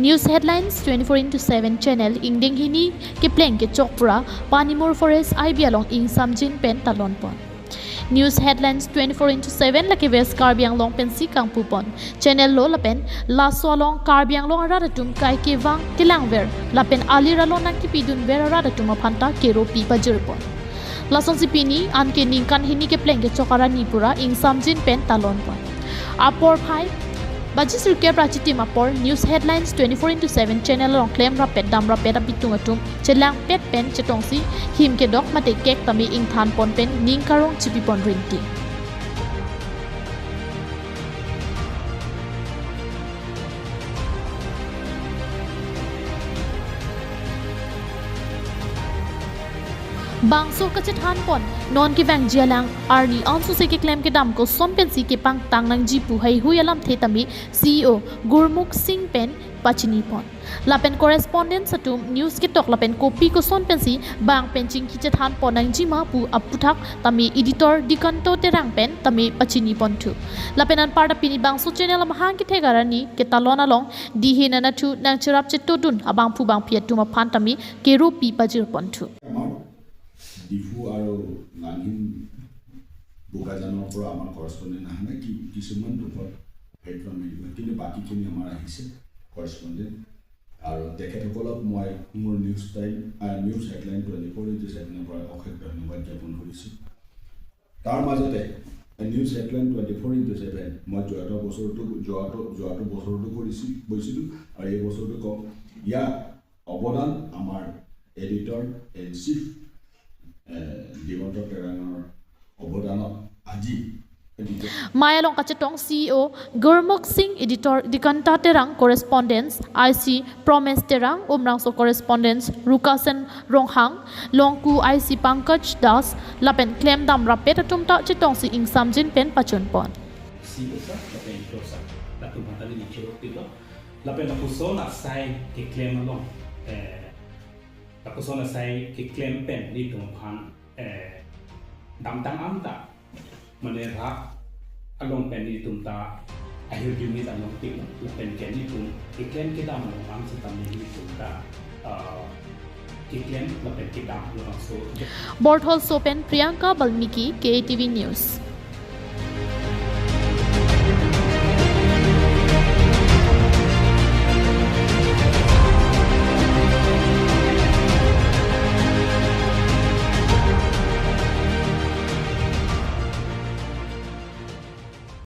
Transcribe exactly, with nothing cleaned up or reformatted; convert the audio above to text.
News Headlines twenty-four into seven channel ingdeng hini kepleng kechok pura Panimur Forest I B along ingsamjin pen talon pon. News Headlines twenty-four into seven lake West Karbi Anglong pensi kangpu pon. Channel lo lapen laso along Karbi Anglong arat atum kai kevang kelangver lapen alir along nangkepidunver arat atum aphanta keropi pajir pon. Lasonsi pini anke ningkan hini kepleng kechok arni pura ingsamjin pen talon pon. Apor phai baji sirkep ra chitim apor News Headlines twenty-four into seven channel along klem rapet dam rapet abitung atum chelangpet pen chetongsi him kedok mate kek tame ingthan pon pen ning karong chipi pon rinti. Bangso kachethan pon non kevangji alang arni ansose keklem kedam koson pensi kepangtang nangji pu heihui alamthe tame C E O Gurmukh Singh pen pachini pon. Lapen correspondent atum news ketok lapen kopi koson pensi bang pen chingki chethan pon nangji ma pu aputhak tame editor Dikanto Terang pen tame pachini ponthu. Lapen anparta pini bangso channel amahang kethek arni ketalon along dihin anatthu nangcherap chetodun abangphu bangphi atum aphan tame keropi pajir ponthu. আমাৰ ডিফু আৰু লাংহিন বোকাজানৰ পৰা আমাৰ কৰেছপণ্ডেণ্ট অহা নাই, কি কিছুমান দুখত হেল্প আমি দিব, কিন্তু বাকীখিনি আমাৰ আহিছে কৰেছপণ্ডেণ্ট। আৰু তেখেতসকলক মই মোৰ news time, ah, news headline twenty four into ছেভেনৰ পৰা অশেষ ধন্যবাদ জ্ঞাপন কৰিছোঁ। তাৰ মাজতে news headline twenty four into seven মই যোৱাটো বছৰটো, যোৱাটো, যোৱাটো বছৰটো কৰিছিল, গৈছিলোঁ আৰু এই বছৰটো কম। ইয়াত অৱদান আমাৰ এডিটৰ ইন চিফ, এ, দিগন্ত তেৰাঙৰ অৱদানত আজি editor Maya along kachetong C E O Gurmukh Singh, editor Dikanto Terang, correspondents I C Promes Terang, Umrangso correspondents Rukasen Ronghang, Longku I C Pankaj Das, lapen klem dam rapet atum ta chetongsi ingsamjin pen pachun pon. C E O sir, lapen editor sir, latum aphan ta neli choro pilo. Lapen lapuson asai keklem along, eh, lapuson asai keklem pen nelitum aphan, eh, damtang anta, mane rat along pen nelitum ta ahirjume ta longpik, lapen ke nelitum keklem kedam along ang setame nelitum ta, ah, keklem lapen kedam along so. Bortholso pen Priyanka Balmiki, K A T V News.